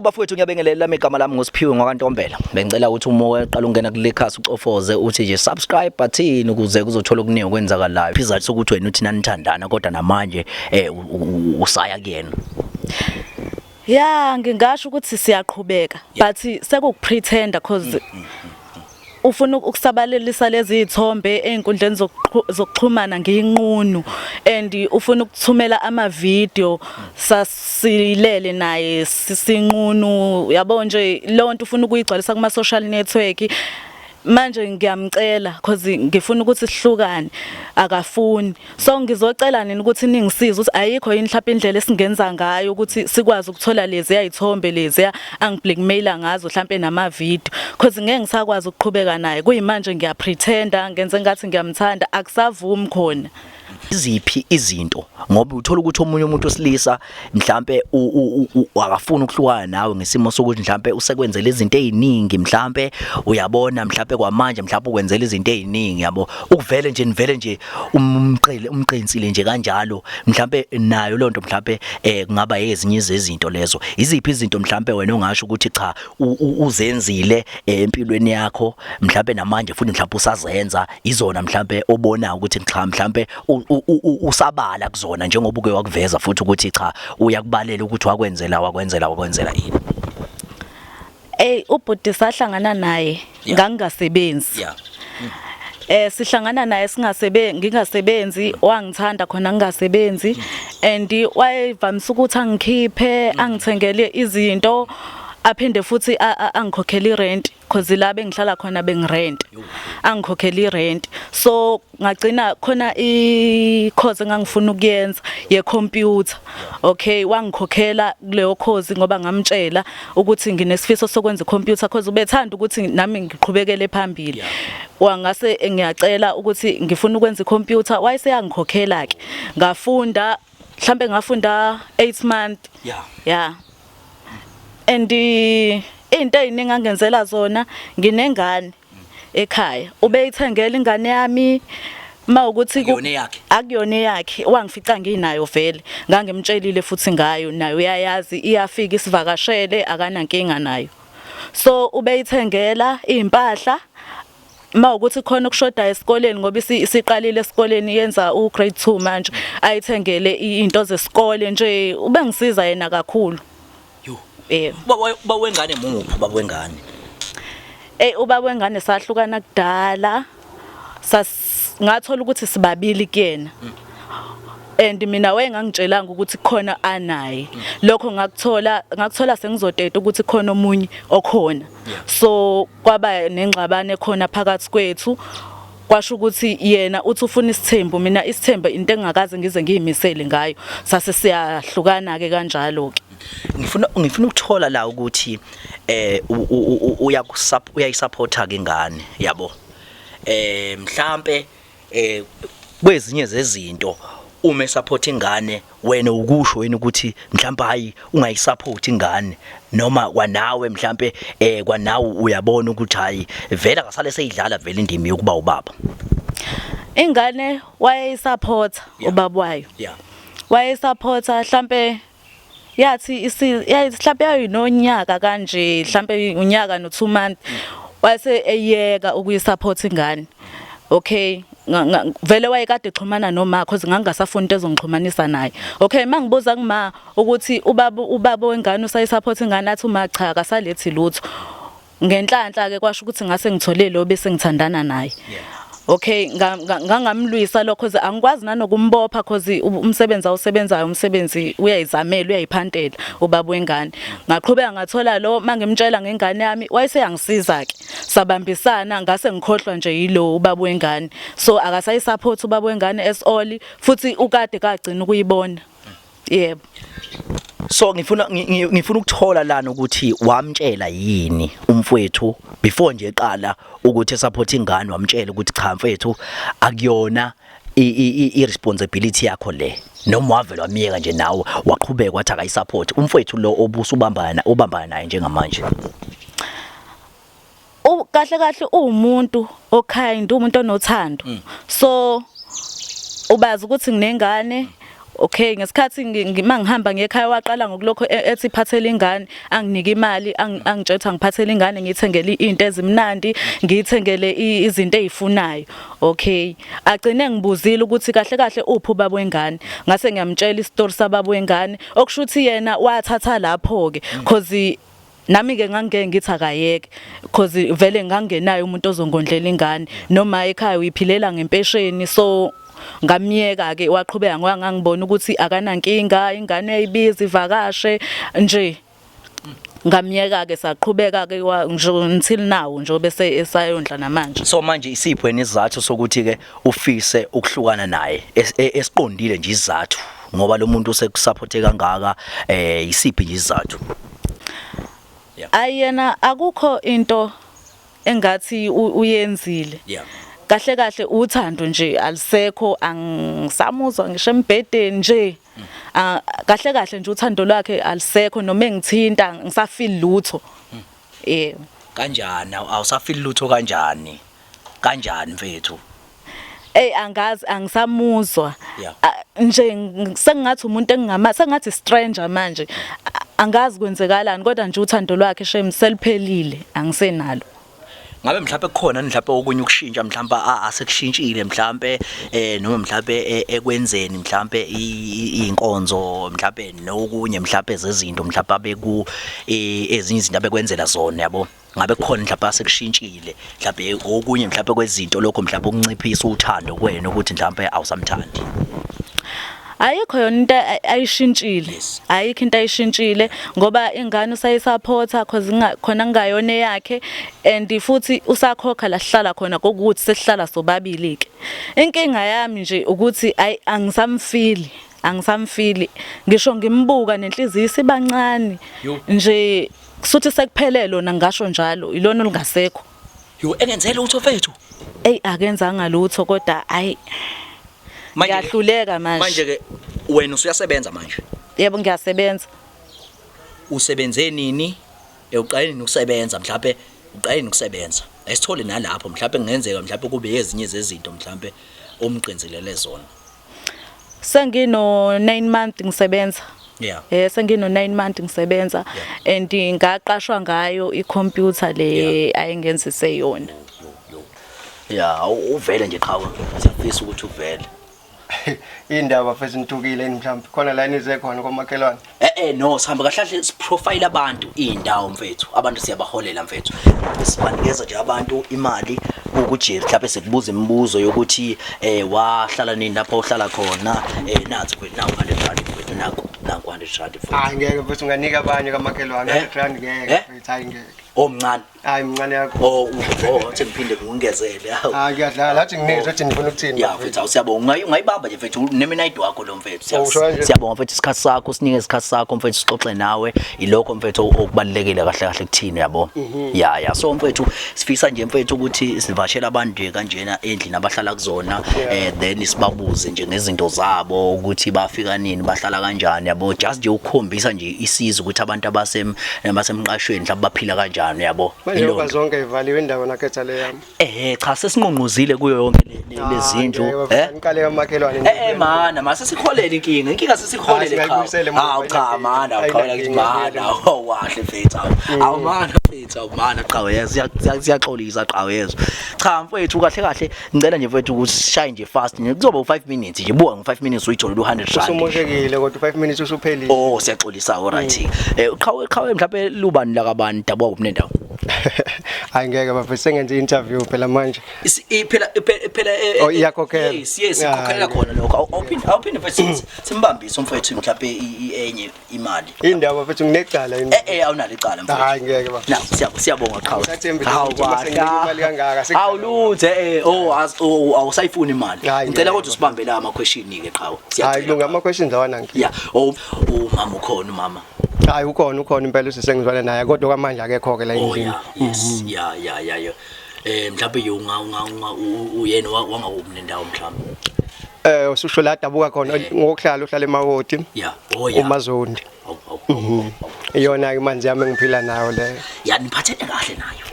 Bafowethu, ngiyabingelela. Lami igama lami nguSiphiwe ngwakaNtombela. Bengicela ukuthi uma uqala ungena kule khasi ucofoze uthi nje subscribe button ukuze kuzothola okuningi okwenzakalayo. Isizathu sokuthi wena uthi nanithandana kodwa namanje usaya kuyena. Ya, ngingasho ukuthi siyaqhubeka, but sekukupretenda cause ufuna ukusabalelisa lezi zithombe einkundleni zokuxhumana ngiyinqunu, and ufuna ukuthumela ama video sasilele naye sinqunu, yabo nje lonto ufuna ukuyigcwalisa kuma social network. Manje ngiyamcela cause ngifuna ukuthi sihlukane, akafuni. So ngizocela nini ukuthi ningisize ukuthi ayikho yini mhlawumbe indlela esingenza ngayo ukuthi sikwazi ukuthola lezi ayithombe lezi angiblackmaila ngazo, mhlawumbe nama video, cause ngeke ngisakwazi ukuqhubeka naye. Kuyimanje ngiyapretenda, ngenze ngathi ngiyamthanda, akusavumi khona. Iziphi izinto? Ngoba uthola ukuthi omunye umuntu osilisa mhlambe akafuni ukuhlukana nawe ngesimo sokuthi mhlambe usekwenzela izinto eziningi, mhlambe uyabona, mhlambe kwamanje mhlambe ukwenzela izinto eziningi, yabo, ukuvele nje nivele nje umqele umqinsile nje kanjalo, mhlambe nayo lonto mhlambe kungaba ezinye izinto lezo. Iziphi izinto mhlambe wena ongasho ukuthi cha, uzenzile empilweni yakho, mhlambe namanje futhi mhlambe usazenza izona, mhlambe obona ukuthi cha, mhlambe usabala kuzona, njengoba uke wakuveza futhi ukuthi cha, uyakubalela ukuthi wakwenzela, wakwenzela, wakwenzela yini? Ey, ubhuti sahlangana naye ngangingasebenzi. Sihlangana naye singasebenzi, ngingasebenzi, wangithanda khona ngingasebenzi, and wayevamisa ukuthi angikhiphe, angithengele izinto, aphinde futhi angikhokhele irent, cause la bengihlala khona bengirent, angikhokhele irent. So ngagcina khona i course engangifuna ukuyenza ye computer. Okay, wangikhokhela kuleyo course ngoba ngamtshela ukuthi nginesifiso sokwenza i-computer, cause ubethanda ukuthi nami ngiqhubekele phambili. Wangase ngiyacela ukuthi ngifuna ukwenza i-computer, wayeseyangikhokhela ke, ngafunda, mhlambe ngafunda 8 month. Yeah, and into eziningi angenzela zona. Nginengane ekhaya, ubeyithengela ingane yami mawukuthi Akuyona eyakhe? Akuyona eyakhe, wangifica nginayo vele, ngangimtshelile futhi ngayo, nayo uyayazi, iyafika isivakashele, akanankinga nayo. So ubeyithengela impahla mawukuthi khona ukushoda esikoleni, ngoba isiqalile esikoleni, yenza u grade 2 manje, ayithengele into zesikole nje. Ubengisiza yena kakhulu. Yo. Yebo. Baba wengane muphi, baba wengane? Ey, ubaba wengane sahlukana kudala. Sas ngathola ukuthi sibabili kuyena. And mina wayengangitshelanga ukuthi khona anaye. Lokho ngakuthola sengizoteta ukuthi khona omunye okhona. So kwaba nengxabano ekhona phakathi kwethu. Kwasho ukuthi yena uthi ufuna isithembu, mina isithembu into engingakaze ngize ngiyimisele ngayo. Sase siyahlukana ke kanjalo ke. Ngifuna ukuthola la ukuthi uyayisupporta ke ingane, yabo, mhlambe kwezinye zezinto uma esupport ingane, wena ukusho wena ukuthi mhlambe hayi, ungayisupport ingane, noma kwanawe mhlambe kwanawe uyabona ukuthi hayi, vele akasale seyidlala vele indima yokuba ubaba? Ingane wayeyisupporta ubaba wayo. Wayesupporta, mhlambe yathi isi yathi mhlambe yayinonyaka kanje, mhlambe unyaka no 2 month, wase eyeka ukuyisupport ingane. Okay, vele wayekade exhumana noma, cause ngangingasafuni into ezongixhumanisa naye. Okay, mangibuza kuma ukuthi ubaba wengane usayisupport ingane, athi uma cha, akasalethi lutho. Ngenhlanhla ke kwasho ukuthi ngase ngithole lo bese ngithandana naye. Okay, ngangamlwisa lokho cause angikwazi nanokumbopha, cause umsebenzi awusebenzayo, umsebenzi uyayizamela, uyayiphantela ubaba wengane. Ngaqhubeka ngathola lo, mangimtshela ngengane yami wayeseyangisiza ke, sabambisana, ngase ngikhohlwa nje yilo ubaba wengane. So akasayisupport ubaba wengane as all, futhi ukade kagcina ukuyibona, yebo. So ngifuna ukuthola lana ukuthi wamtshela yini umfowethu before nje eqala ukuthi support ingane, wamtshela ukuthi cha mfethu, akuyona i responsibility yakho le, noma wavela wamiyeka nje nawe waqhubeka wathi akayisupport umfowethu lo obusubambana ubambana naye njengamanje? Kahle kahle uwumuntu okind, umuntu onothando. So ubazi ukuthi nginengane. Okay, ngesikhathi mangihamba ngekhaya waqala ngokulokho ethi phathela ingane, anginike imali, angitshela ukuthi angiphathele ingane, ngiyithengele into ezimnandi, ngiyithengele izinto ezifunayo. Okay, agcine ngibuzile ukuthi kahle kahle uphi ubaba wengane, ngase ngiyamtshela isitori sababa wengane, okusho ukuthi yena wathatha lapho ke, cause nami ke ngangeke ngithi akayeke, cause vele ngangenayo umuntu ozongondlela ingane, noma ekhaya uyiphilela ngempesheni. So ngamyeka ke, waqhubeka ngoba ngangibona ukuthi akanankinga, ingane uyayibiza ivakashe nje. Ngamyeka ke, saqhubeka ke nje until now nje bese esayondla namanje. So manje isiphi wena isizathu sokuthi ke ufise ukuhlukana naye, esiqondile nje isizathu, ngoba lo muntu usekusupporte kangaka, isiphi nje isizathu? Ayena akukho into engathi uyenzile. Kahle kahle uthando nje alisekho, angisamuzwa ngisho embhedeni nje. Ah, kahle kahle nje uthando lwakhe alisekho, noma engithinta ngisafeel lutho, yebo. Kanjani? Awusafili lutho kanjani? Kanjani, mfethu? Ey, angazi, angisamuzwa. Ah, nje sengingathi umuntu engingama sengathi stranger manje. Angazi kwenzekalani, kodwa nje uthando lwakhe shame seliphelile, angisenalo. Ngabe mhlawumbe kukhona mhlawumbe okunye ukushintsha mhlawumbe asekushintshile mhlawumbe, noma mhlawumbe ekwenzeni mhlawumbe inkonzo mhlawumbe nokunye mhlawumbe zezinto mhlawumbe abeku ezinye izinto abekwenzela zona, yabo? Ngabe kukhona mhlawumbe asekushintshile mhlawumbe okunye mhlawumbe kwezinto lokho mhlawumbe ukunciphisa uthando kwena ukuthi mhlawumbe awusamthandi? Ayikho yona into ayishintshile. Ayikho into ayishintshile, ngoba ingane usayisupporta, cause khona kungayona eyakhe, and futhi usakhokha la sihlala khona, kokuthi sesihlala sobabili ke. Inkinga yami nje ukuthi ayi, angisamfili, angisamfili ngisho ngimbuka, nenhliziyo isibancane. Yo. Nje kusuthi sekuphelele lona, ngisho njalo, ilona olungasekho. Yo, engenzele lutho, mfethu? Ey, akenzanga lutho, kodwa ayi, ngiyahluleka manje. Manje ke wena usuyasebenza manje? Yebo, ngiyasebenza. Usebenze nini? Uqale nini ukusebenza? Mhlawumbe uqale nini ukusebenza? Ayisithole nalapho, mhlawumbe kungenzeka mhlawumbe kube ezinye zezinto mhlawumbe omqinzelele zona. Sengino 9 month ngisebenza. Sengino 9 month ngisebenza, and ngaqashwa ngayo i-computer le ayengenzise yona. Ya, uvele nje qhawe, siyafisa ukuthi uvele. Indaba mfethu, nithukile yini mhlawumbe? Khona la nize khona komakhelwane? No, sihamba kahle kahle siprofile abantu indawo, mfethu. Abantu siyabaholela, mfethu. Sibanikeza nje abantu imali ukujeri, mhlawumbe sikubuza imibuzo yokuthi wahlala nini lapho uhlala khona, nathi mfethu, nawu R100 mfethu, naku naku R100 mfethu. Hayi ngeke mfethu, unganika abanye kamakhelwane. Eh? R100 ngeke. Eh? Mfethu, hayi ngeke. Omncane. Hayi, mncane yakho. Oh, uthi ngiphinde ngingezele. Hawu. Hayi, ngiyadlala, athi nginikeze ukuthi ngifuna ukuthini. Ya mfethu, awusiyabonga. Ungayibamba nje mfethu, neminayidi wakho lo mfethu. Oh, usho kanje? Siyabonga mfethu isikhathi sakho, sinike isikhathi sakho mfethu, sixoxe nawe. Ilokho mfethu okubalulekile kahle kahle kuthini, yabo. Ya, so mfethu sifisa nje mfethu ukuthi sivashele abantu nje kanjena endlini abahlala kuzona, then sibabuze nje ngezinto zabo ukuthi bafika nini, bahlala kanjani, yabo, just nje ukukhombisa nje isizwe ukuthi abantu abasemqashweni mhlawumbe baphila kanjani, yabo. Manje Yilona. ngoba zonke ivaliwe indawo nakhetha le yami. Cha, sesinqonqozile kuyo yonke lezindlu. Ngiqale kamakhelwane. Mana, mase sikholele inkinga. Inkinga sesikholele, Hayi, cha. singayibuyisela emuva, Hawu cha ayinankinga. mana, qhawe lakithi Ayinankinga, mana. Oh, wahle mfethu. Awu. Awu mana mfethu, awu mana qhawe yes, siyaxolisa qhawe yezwa. Cha mfethu, kahle kahle ngicela nje mfethu ukuthi sishaye nje fast nje. Kuzoba u5 minutes nje. Buka, ngo5 minutes uyitholile u100 rand. Usumoshekile kodwa 5 minutes usuphelile. Oh, siyaxolisa, all right. Qhawe qhawe mhlawumbe lubani la kabani, dabuka kuphi nendawo? Hayi ngeke bafethu, sengenze interview phela manje. Phela Oh, iyakhokhela. Yes, ikhokhelela khona lokho. Awuphinde mfethu, simbambise umfethu mhlawumbe enye imali. Indaba mfethu, nginecala yini? Awunalo icala mfethu. Hayi ngeke bafethu. Na, siyabonga qhawe. Ngisathembile Hawu ukuthi uma senginika imali kangaka, Hawu lutho, oh, awusayifuni imali. Hayi, Ngicela ngeke. kodwa usibambe la ama question ke qhawe. Hayi kulunga, ama questions awanankinga. Ya, oh, umama ukhona umama? Hayi ukhona, ukhona impela, usisengizwana naye, kodwa kwamanje akekho ke la Oh endlini. yeah, yes, ya. Mhlawumbe ye unga unga unga uyena wangakuphi nendawo mhlawumbe? Ususho la dabuka khona ngokuhlala, uhlala eMawoti. Yeah, oh yeah. UMazondi. Awu, awu, awu, awu. Iyona ke manzi yami engiphila nayo leyo. Ya, niphathene kahle nayo?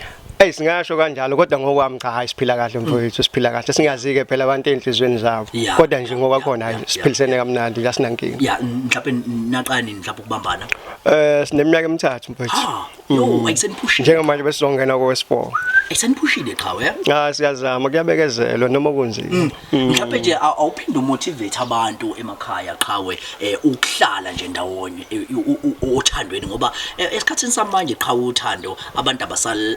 Ey, singasho kanjalo, kodwa ngokwami cha, hayi, siphila kahle mfowethu, siphila kahle. Singazi-ke phela abantu ey'nhliziyweni zabo, kodwa nje ngokwakhona, hayi, siphilisene kamnandi nje, asinankinga. Ya, mhlawumbe naqala nini mhlawumbe ukubambana? Sineminyaka emithathu mfowethu. Ha, yo, ayiseniphushile. Njengamanje besizongena kowesi-4. Ayiseniphushile qhawe. Ah, siyazama, kuyabekezelwa noma kunzima. Mhlawumbe nje awuphinde umotivate abantu emakhaya qhawe, ukuhlala nje ndawonye othandweni, ngoba esikhathini samanje qhawe uthando abantu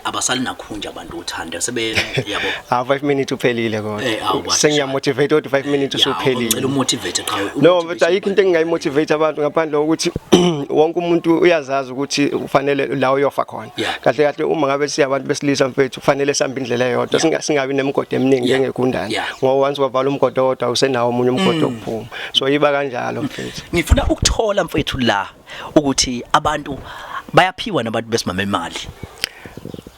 abasalinakhunja, abantu uthando sebe, yabo. Ah, 5 minutes uphelile kodwa. Awu, kwathi Sengiyamotivate kodwa 5 minutes Ya, usuphelile. ngicela umotivate qhawe. No, but ayikho into engingayimotivate abantu ngaphandle kokuthi wonke umuntu uyazazi ukuthi ufanele la uyofa khona. Kahle kahle uma ngabe siyabantu besilisa mfethu, kufanele sihambe indlela eyodwa, singabi nemigodi eminingi njengegundane. Ngoba once wavala umgodi owodwa, usenawo omunye umgodi wokuphuma. So iba kanjalo mfethu. Ngifuna ukuthola mfethu la ukuthi abantu bayaphiwa nabantu besimame imali.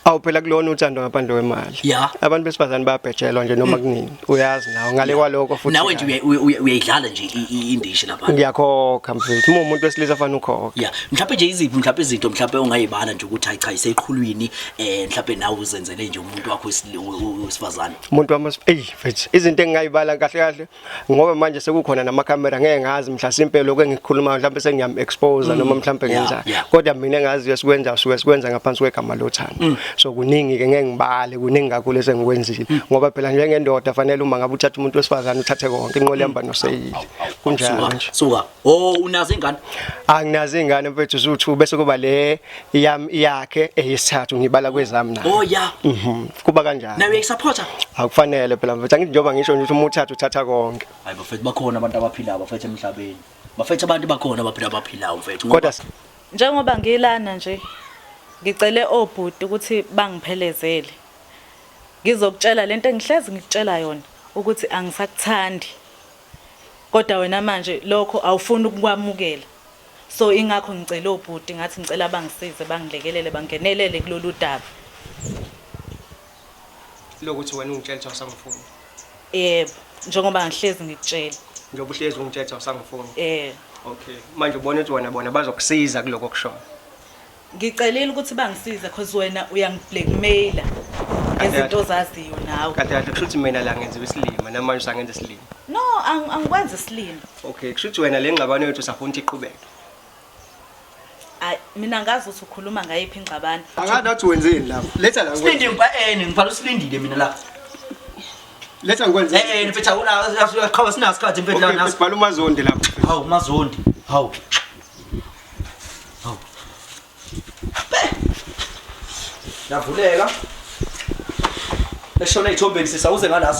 Awu, phela kulona uthando ngaphandle kwemali. Abantu besifazane bayabhejelwa nje noma kunini. Uyazi nawe ngale kwalokho futhi. Nawe nje uyayidlala nje indishi lapha. Ngiyakhokha mfethu. Uma umuntu wesilisa fanele ukhokhe. Yeah, mhlawumbe nje iziphi mhlawumbe izinto mhlawumbe ongayibala nje ukuthi hayi cha, iseqhulwini, mhlawumbe nawe uzenzele nje umuntu wakho wesifazane. Umuntu wami, ey mfethu, izinto engingayibala kahle kahle, ngoba manje sekukhona namakhamera, ngeke ngazi mhlasimpe lokho engikukhulumayo, mhlawumbe sengiyam expose noma mhlawumbe ngenzani, kodwa mina engaziyo sikwenza, suke sikwenza ngaphansi kwegama lothando. So kuningi ke, ngeke ngibale, kuningi kakhulu esengikwenzile, ngoba phela njengendoda fanele uma ngabe uthatha umuntu wesifazane uthathe konke, inqola ihamba noseyili, kunjalo Suka, nje. Suka. Oh, unazo ingane? Anginazo ingane mfethu, zuthu bese kuba le yami yakhe eyisithathu, ngibala kwezami nayo. Oh yeah. Kuba kanjalo. Nawe uyayisupporta? Akufanele phela mfethu, angithi njengoba ngisho nje ukuthi uma uthatha, uthatha konke. Hayi bafethu, bakhona abantu abaphilayo bafethu emhlabeni. Bafethu, abantu bakhona abaphila, abaphilayo mfethu. Ngoba- Kodwa Njengoba ngilana nje, ngicele obhuti ukuthi bangiphelezele. Ngizokutshela lento engihlezi ngikutshela yona ukuthi angisakuthandi. Kodwa wena manje lokho awufuni ukukwamukela. So ingakho ngicela obhuti, ngathi ngicela bangisize, bangilekelele, bangenelele kulolu daba. Lokuthi wena ungitshela ukuthi awusangifuni. Yebo, njengoba ngihlezi ngikutshela. Njengoba uhlezi ungitshela ukuthi awusangifuni. Eh. Okay, manje ubona ukuthi wena bona bazokusiza kuloko kushoyo. Ngicelile ukuthi bangisize cause wena uyangiblackmaila ngezinto ozaziyo nawe. Kahle kahle kusho ukuthi mina la ngenziwa isilima, namanje usangenza isilima. No, angikwenzi isilima. Okay, kusho ukuthi wena le ngxabano yethu usafuna ukuthi iqhubeke. Ay, mina ngazi ukuthi ukhuluma ngayiphi ingxabano. Angazi nathi wenzeni lapho. Letha la. Silindi ngiba ngibhala usilindile mina la. Letha ngikwenze. Mfethu, akuna qhawe, sinasikhathi mfethu la Okay, naso. bhala uMazondi lapho. Hawu Mazondi. Hawu. Hawu. Be. Yavuleka. Eshona ezithombeni sisawuze ngalasi.